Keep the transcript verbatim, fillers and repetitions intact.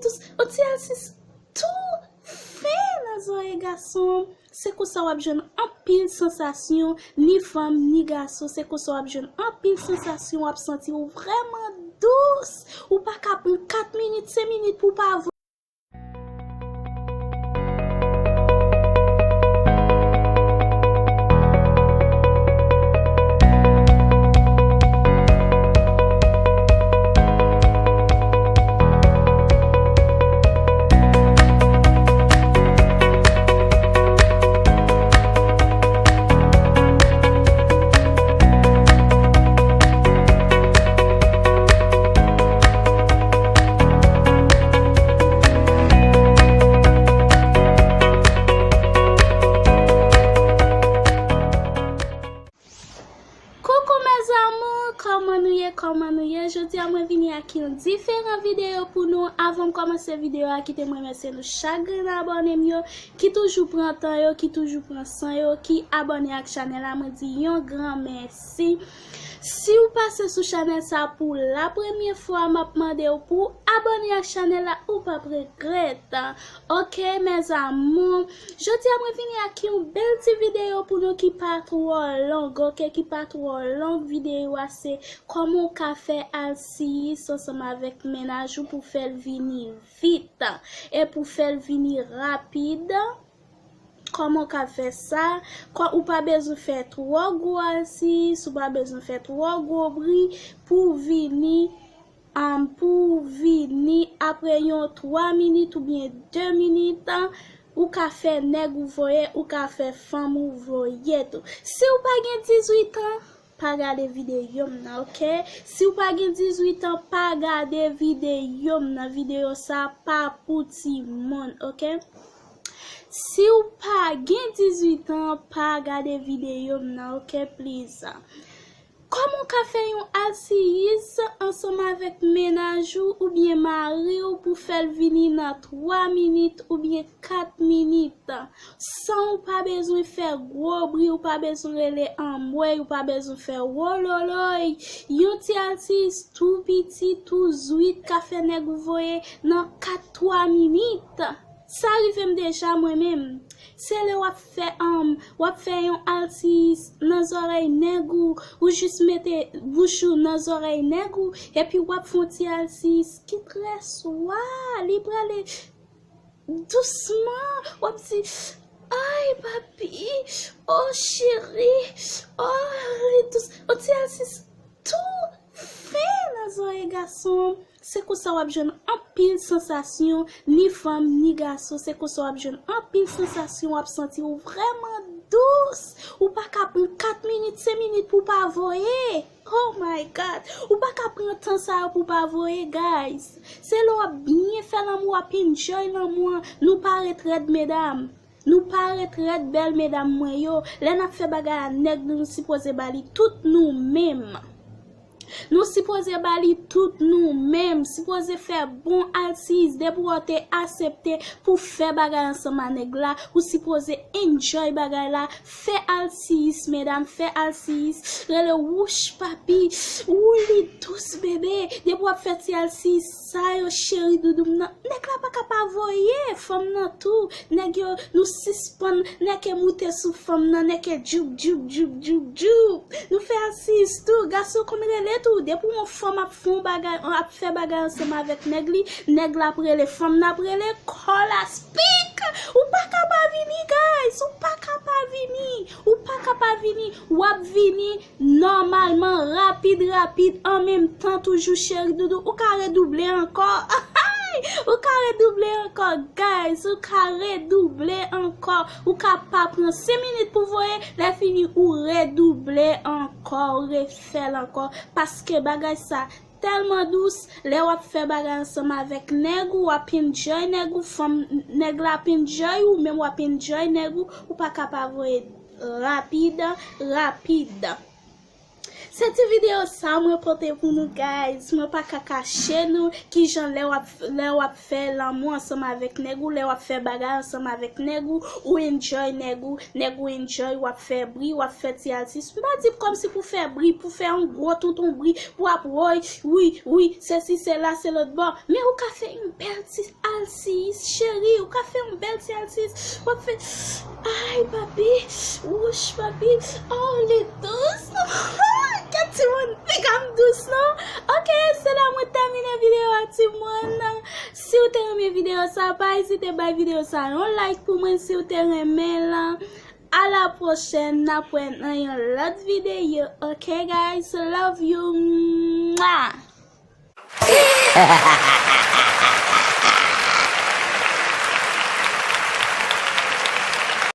Dous, yon ti alsis tou fen nan zòrèy gason. Se konsa w ap jwenn anpil sansasyon, ni fanm, ni gason. Se konsa w ap jwenn anpil sansasyon, w ap santi w vrèman dous. Ou pa ka pran kat minit, senk minit pou w pa Coucou mes amours, kòman nou ye, kòman nou ye? Jodi a mwen vini ak yon diferan videyo pou nou. Avan m kòmanse videyo a, kite m remèsye nou chak grenn abòne m yo, ki toujou pran tan yo, ki toujou pran san yo, ki abòne ak chanèl la, mwen di yon gran mèsi. Si w pase sou chanèl sa pou la premye fwa, m ap mande w pou w abòne ak chanèl la, ou p ap regrèt. Ok, mes amours, jodi a mwen vini ak yon bèl ti videyo pou nou ki pa twò long, ok, ki pa twò long. Videyo a se kòman w ka fè alsiyis ansanm avèk mennaj ou pou fè l vini vit e pou fè l vini rapid. Kòman w ka fè sa? Kò, ou pa bezwen fè twò gwo alsiyis, ou pa bezwen fè twò gwo bri pou vini, um, pou vini apre yon twa minit oubyen de minit, ou ka fè nèg ou voye, ou ka fè fanm ou voye tou. Si w pa gen dizuit an, pa gade videyo m nan, ok? Si w pa gen dizuit an, pa gade videyo m nan. Videyo sa pa pou timoun, ok? Si w pa gen dizuit an, pa gade videyo m nan, ok, please. Kòman w ka fè yon alsiyis ansanm avèk mennaj ou oubyen mari w pou fè l vini nan twa minit oubyen kat minit? San w pa bezwen fè gwo bri, ou pa bezwen rele anmwey, ou pa bezwen fè wololoy. Yon ti alsiyis tou piti, tou zwit ka fè nèg ou voye nan kat twa minit. Sa rive m deja mwen menm. Se lè w ap fè, um, w ap fè yon alsiyis nan zòrèy nèg ou, ou jis mete bouch ou nan zòrèy nèg ou, epi w ap fè yon ti alsiyis ki trè swa, li prale dousman, w ap di, ay, papi, oh, cheri, oh, li dous. Yon ti alsiyis tou fen nan zòrèy gason. Se konsa w ap jwenn anpil sansasyon, ni fanm, ni gason. Se konsa w ap jwenn anpil sansasyon, w ap santi w vrèman dous. Ou pa ka pran kat minit, senk minit pou w pa voye. Oh my God! Ou pa ka pran tan sa yo pou w pa voye, guys. Se lè w ap byen fè lanmou, w ap enjoy lanmou an. Nou pa ret rèd, medam. Nou pa ret rèd, bèl medam mwen yo. Lè n ap fè bagay a nèg nou, nou sipoze ba li tout nou menm. Nou sipoze ba li tout nou menm. Sipoze fè bon alsiyis. Depi w te aksepte pou fè bagay ansanm a nèg la, ou sipoze enjoy bagay la. Fè alsiyis, medam, fè alsiyis. Rele wouch papi. Ou li dous bebe. Depi w ap fè ti alsiyis sa yo, cheri doudou m nan, nèg la pa ka pa voye fanm nan tou. Nèg yo, nou sispann, nèg ke moute sou fanm nan, nèg ke djouk, djouk, djouk, djouk, djouk. Nou fè alsiyis tou, gason konn rele tou. Depi yon fanm ap fè yon bagay, ap fè bagay ansanm avèk nèg li, nèg la ap rele, fanm nan ap rele, call us back. Ou pa ka pa vini, guys, ou pa ka pa vini, ou pa ka pa vini, w ap vini nòmalman, rapid, rapid, an menm tan toujou, cheri doudou, ou ka redouble ankò. Ou ka redouble ankò, guys, ou ka redouble ankò. Ou ka pa pran senk minit pou voye, lè fini, ou redouble ankò, ou refè l ankò, paske bagay sa tèlman dous. Lè w ap fè bagay ansanm avèk nèg ou, w ap enjoy nèg ou, fanm, nèg la ap enjoy ou, menm w ap enjoy nèg ou, ou pa ka pa voye rapid, rapid. Se ti videyo sa mwen pote pou nou, guys. Mwen pa ka kache nou kijan lè w ap, lè w ap fè lanmou ansanm avèk nèg ou, lè w ap fè bagay ansanm avèk nèg ou, ou enjoy nèg ou, nèg ou enjoy, w ap fè bri, w ap fè ti atis. M pa di kòmsi pou fè bri, pou fè yon gwo tonton bri, pou ap woy, wi, wi, sesi, sela, se lòt bò. Men ou ka fè yon bèl ti atis, cheri, ou ka fè yon bèl ti atis. W ap fè, ay, papi, wouch, papi, oh, li dous. Gad timoun, li ka m dous, non? Ok, se la mwen tèmine videyo a, timoun. Si w te renmen videyo sa, pa ezite bay videyo sa yon like pou mwen si w te renmen l. A la pwochèn, n ap wè nan yon lòt videyo. Ok, guys, love you. Mwah!